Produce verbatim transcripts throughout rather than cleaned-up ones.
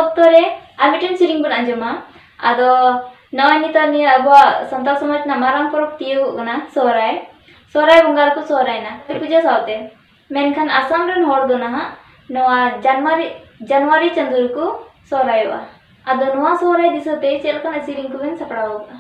ᱚᱠᱛᱚ ᱨᱮ ᱟᱨ ᱢᱤᱫᱴᱮᱱ ᱥᱮᱨᱮᱧ ᱵᱚᱱ ᱟᱸᱡᱚᱢᱟ᱾ ᱟᱫᱚ ᱱᱚᱜᱼᱚᱭ ᱱᱤᱛᱚᱜ ᱱᱤᱭᱟᱹ ᱟᱵᱚᱣᱟᱜ ᱥᱟᱱᱛᱟᱲ ᱥᱚᱢᱟᱡᱽ ᱨᱮᱱᱟᱜ ᱢᱟᱨᱟᱝ ᱯᱚᱨᱚᱵᱽ ᱛᱤᱭᱳᱜᱚᱜ ᱠᱟᱱᱟ ᱥᱚᱦᱨᱟᱭ᱾ ᱥᱚᱦᱨᱟᱭ ᱵᱚᱸᱜᱟ ᱨᱮᱠᱚ ᱥᱚᱦᱨᱟᱭᱮᱱᱟ ᱯᱩᱡᱟᱹ ᱥᱟᱶᱛᱮ᱾ ᱢᱮᱱᱠᱷᱟᱱ ᱟᱥᱟᱢ ᱨᱮᱱ ᱦᱚᱲ ᱫᱚ ᱱᱟᱦᱟᱜ ᱱᱚᱣᱟ ᱡᱟᱱᱣᱟᱨᱤ ᱡᱟᱱᱣᱟᱨᱤ ᱪᱟᱸᱫᱳ ᱨᱮᱠᱚ ᱥᱚᱦᱨᱟᱭᱚᱜᱼᱟ᱾ ᱟᱫᱚ ᱱᱚᱣᱟ ᱥᱚᱦᱨᱟᱭ ᱫᱤᱥᱟᱹᱛᱮ ᱪᱮᱫ ᱞᱮᱠᱟᱱᱟᱜ ᱥᱮᱨᱮᱧ ᱠᱚᱵᱮᱱ ᱥᱟᱯᱲᱟᱣ ᱟᱠᱟᱫᱼᱟ?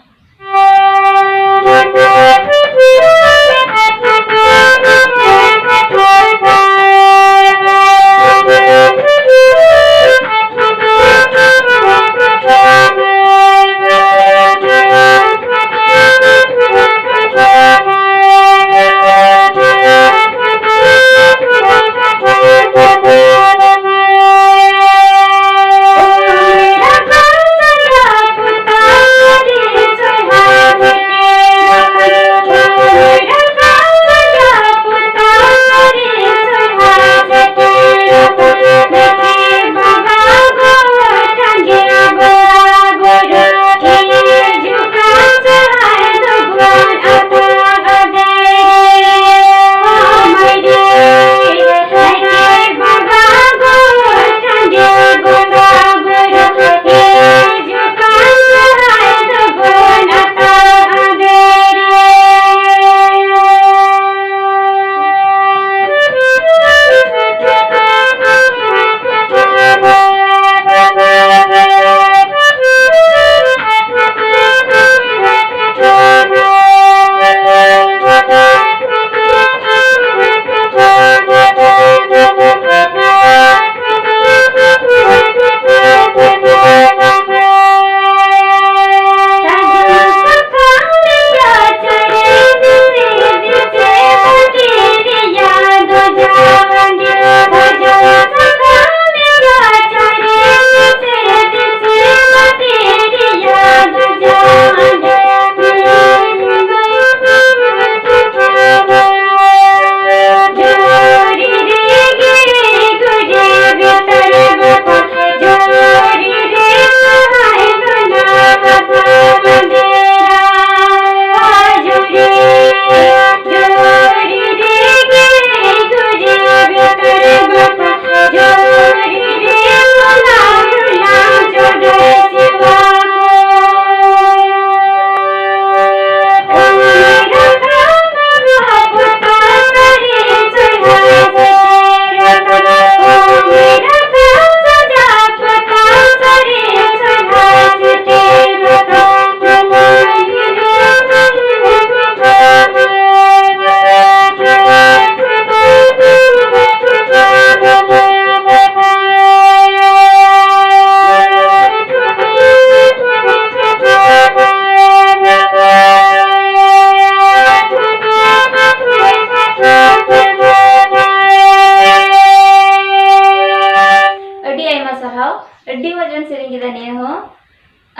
ᱟᱹᱰᱤ ᱢᱚᱡᱽ ᱵᱮᱱ ᱥᱮᱨᱮᱧ ᱠᱮᱫᱟ ᱱᱤᱭᱟᱹ ᱦᱚᱸ᱾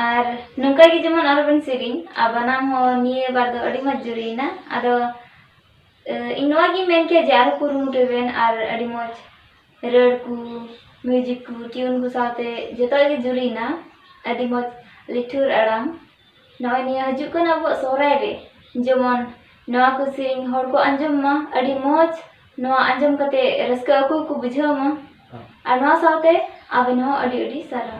ᱟᱨ ᱱᱚᱝᱠᱟ ᱜᱮ ᱡᱮᱢᱚᱱ ᱟᱨᱚ ᱵᱮᱱ ᱥᱮᱨᱮᱧ, ᱟᱨ ᱵᱟᱱᱟᱢ ᱦᱚᱸ ᱱᱤᱭᱟᱹ ᱵᱟᱨ ᱫᱚ ᱟᱹᱰᱤ ᱢᱚᱡᱽ ᱡᱩᱨᱤᱭᱮᱱᱟ᱾ ᱟᱫᱚ ᱤᱧ ᱱᱚᱣᱟ ᱜᱤᱧ ᱢᱮᱱ ᱠᱮᱭᱟ ᱡᱮ ᱟᱨᱚ ᱠᱩᱨᱩᱢᱩᱴᱩᱭ ᱵᱮᱱ, ᱟᱨ ᱟᱹᱰᱤ ᱢᱚᱡᱽ ᱨᱟᱹᱲ ᱠᱚ, ᱢᱤᱭᱩᱡᱤᱠ ᱠᱚ, ᱴᱤᱭᱩᱱ ᱠᱚ ᱥᱟᱶᱛᱮ ᱡᱚᱛᱚᱣᱟᱜ ᱜᱮ ᱡᱩᱨᱤᱭᱮᱱᱟ᱾ ᱟᱹᱰᱤ ᱢᱚᱡᱽ ᱞᱤᱴᱷᱩᱨ ᱟᱲᱟᱝ᱾ ᱱᱚᱜᱼᱚᱭ ᱱᱤᱭᱟᱹ ᱦᱤᱡᱩᱜ ᱠᱟᱱᱟ ᱟᱵᱚᱣᱟᱜ ᱥᱚᱦᱨᱟᱭ ᱨᱮ, ᱡᱮᱢᱚᱱ ᱱᱚᱣᱟ ᱠᱚ ᱥᱮᱨᱮᱧ ᱦᱚᱲ ᱠᱚ ᱟᱸᱡᱚᱢ ᱢᱟ, ᱟᱹᱰᱤ ᱢᱚᱡᱽ, ᱱᱚᱣᱟ ᱟᱸᱡᱚᱢ ᱠᱟᱛᱮ ᱨᱟᱹᱥᱠᱟᱹ ᱟᱠᱚ ᱠᱚ ᱵᱩᱡᱷᱟᱹᱣ ᱢᱟ᱾ ᱟᱨ ᱱᱚᱣᱟ ᱥᱟᱶᱛᱮ ᱟᱵᱮᱱ ᱦᱚᱸ ᱟᱹᱰᱤ ᱟᱹᱰᱤ ᱥᱟᱨᱦᱟᱣ᱾